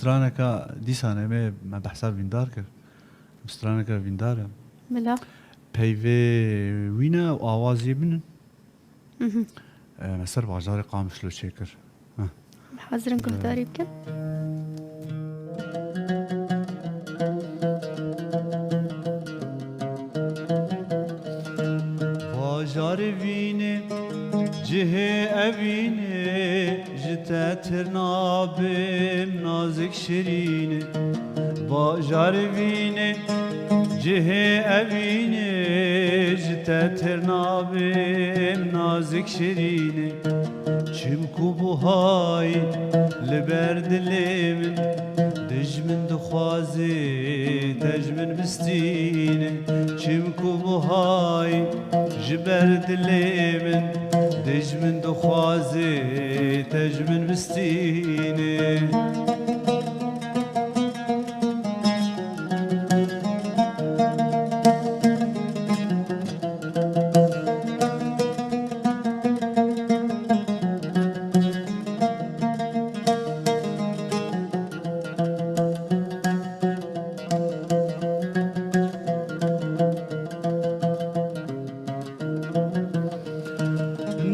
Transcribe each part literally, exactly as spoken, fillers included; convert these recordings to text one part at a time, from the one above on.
straneka dîsan em ê me behsa vîndar kir. Straneka vîndar e. Bila. Peyvê wî ne û awazê min in. Mhm. E, me ser bajarê Qamişlo çêkir. Heh. Hazir in guhdarî bikin. Bajarê vînê, cihê evînê, ji te tir nabim nazik şirînê. Bajarê vînê, cihê evînê, ji te tir nabim nazik şirînê. Çimku buhayî li ber dilê min, dijmin dixwaze te ji min bistîne. Çimku buhayî ji ber dilê min, dijmin dixwaze te ji min bistîne.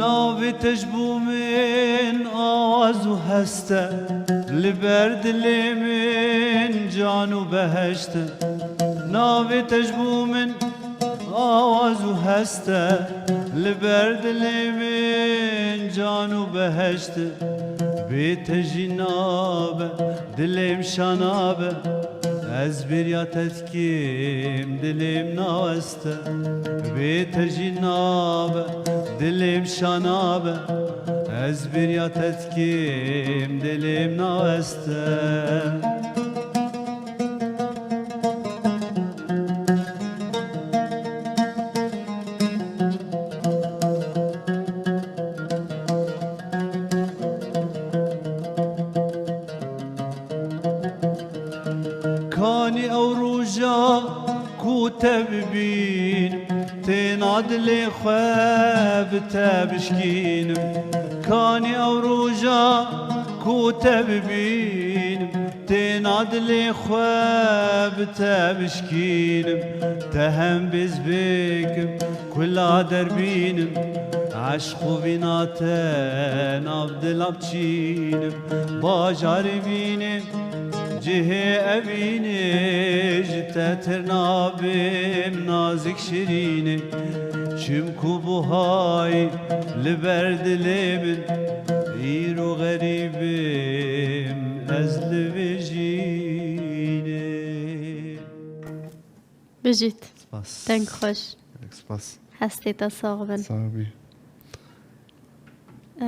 Navê te ji bo min awaz û hest e, li ber dilê min can û behişt e. Navê te ji bo min awaz û hest e, li ber dilê min can û behişt e. Bê te jî nabe, dilê min şa nabe, ez bêriya te dikim, dilê min naweste. Bê te jî nabe, dilê min şa nabe, ez bêriya te dikim, dilê min naweste. Kanî ew roja ku te bibînim, têna dilê xwe bi te bişkînim. Kanî ew roja ku te bibînim, têna dilê xwe bi te bişkînim. Te hem bêz bikim, kula derbînim, eşq û vîna te nav dila biçînim. Bajarê vînê, cihê evînê, ji te tir nabim nazik şirînê. Çimku buhayî li ber dilê min, îro xerîbim ez li vê jînê. Bijît. Spas. Deng xweş. Gelek spas. Hestê te sax bin. Sax bî. Ee,